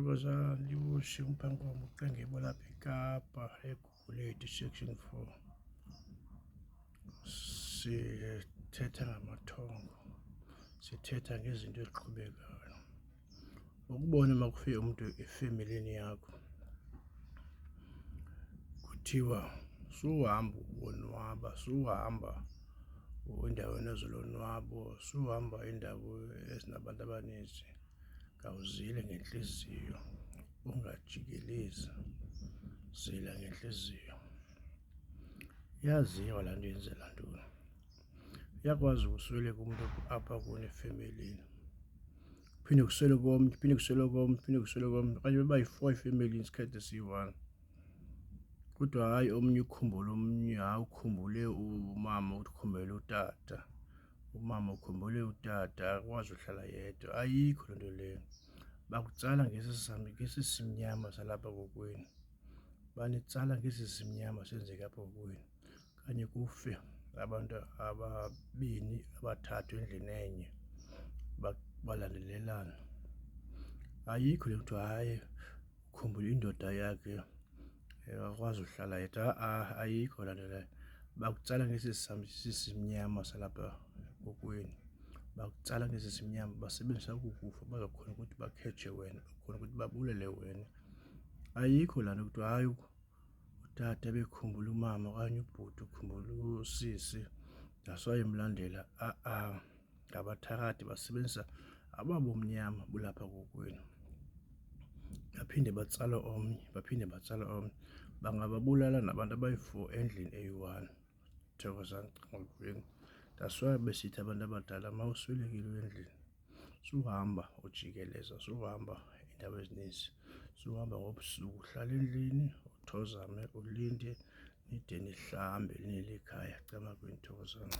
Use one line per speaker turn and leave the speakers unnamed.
Bazali uMphankomo uCengebo lapha eKapa eGugulethu section 4. Sithetha ngamathongo, sithetha ngezinto eziqhubekayo. Ukubona uma kufike umntu efemelini yakho kuthiwa suhamba wonwaba, suhamba endaweni ezolonwabo, suhamba iindawo ezinabantu abaninzi. Khawuzile ngentliziyo, ungajikelezi, zila ngentliziyo. Iyaziwa laa nto yenzela ntoni. Uyakwazi ukusweleka umntu apha kuni efemelini, kuphinde kusweleke omnye, kuphinde kusweleke omnye, kuphinde kusweleke omnye, okanye babayi-four efemelini isikhathi esiyi-one. Kodwa hayi omnye ukhumbule omnye, hayi ukhumbule umama ukhumbule utata. Umama ukhumbule utata, akakwazi uhlala yedwa. Ayikho loo nto leyo. Bakutsala ngesi ngesi simnyama salapha kokwenu, banitsala ngesi simnyama senzeka apha kokwenu. Okanye kufe abantu ababini abathathu endlini enye balandelelana. Ayikho le kuthiwa hayi ukhumbula indoda yakhe akakwazi uhlala yedwa. Ha-a, ayikho laa nto leyo. Bakutsala ngesi simnyama salapha kokwenu, bakutsala ngesi simnyama, basebenzisa oku kufa bazokhona ukuthi bakhetshe wena, bakhona ukuthi babulale wena. Ayikho laa nto kuthiwa hayi utata ebekhumbula umama okanye ubhuti ukhumbula usisi, that's why emlandela. Ha-a, ngabathakathi basebenzisa aba bumnyama bulapha kokwenu. Baphinde batsale omnye, baphinde batsale omnye, bangababulala nabantu abayi-four endlini eyi-one. Thokozani molweni. That's why besithi abantu abadala uma uswelekile endlini suhamba ujikeleza, suhamba iindawo ezininzi, suhamba ngobusuku, hlala endlini uthozame ulinde nide nihlambe nilikhaya. Camagu, thokozani.